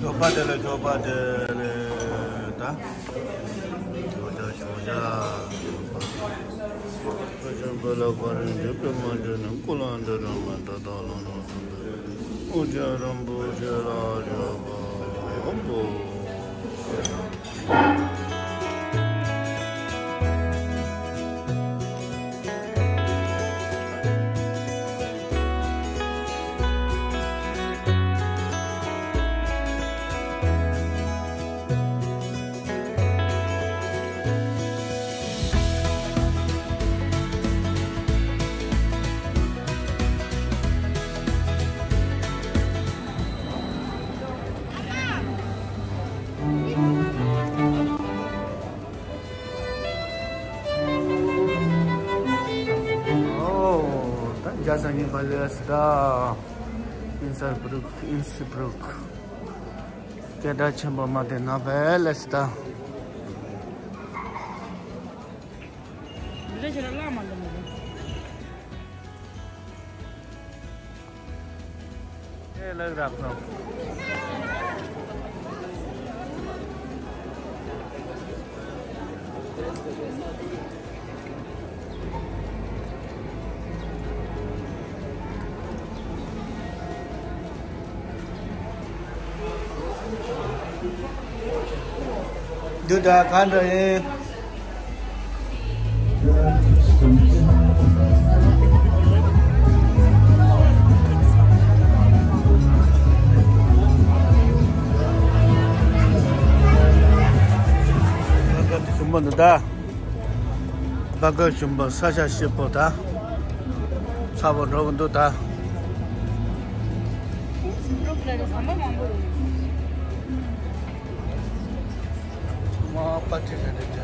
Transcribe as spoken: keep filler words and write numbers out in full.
མཆོད་པ་དེ་ལས་མཆོད་པ་དེ་ལས་ད། ཞོགས་ཇ་ཞོགས་ཇ། ཁ་ཆེན་པོ་ལ་བར་འཇུག་པའི་མ་འཇུག་ནི་ཀུན་ལ་འདི་རུ་མ་ད་ད་ལོ་ནོ་ཐུབ་པའི་ཨོ་རྒྱན་རིན་པོ་ཆེ་ལ་མཆོད་པ་ཡོང་བོ། ཨོ། ད་རྒྱ་ས་ཉིན་པ་ལས་སི་ད། ཨིན་སར་བྷྲུག་ཨིན་སི་བྷྲུག་སྐད་གྲགས་ཆེན་པོ་མ་དེ་ན་བས་ལས་སི་ད། འདི་འདྲ་བྱས་ན་བརླག་མ་འགྲོ་མ་རེད། ཨེ་ལགས་རབ་ནོ། འདི་ད་གང་འདྲ་ཡིན། ཞུམ་པ་འདི་ད། སྦ་གོས་ཞུམ་པ་ས་ཆ་སྐྱིད་པོ་ད། ཚ་པོ་འགྲོ་གི་འདུག་ད། མ་པ་ཏི་རེད་དེ།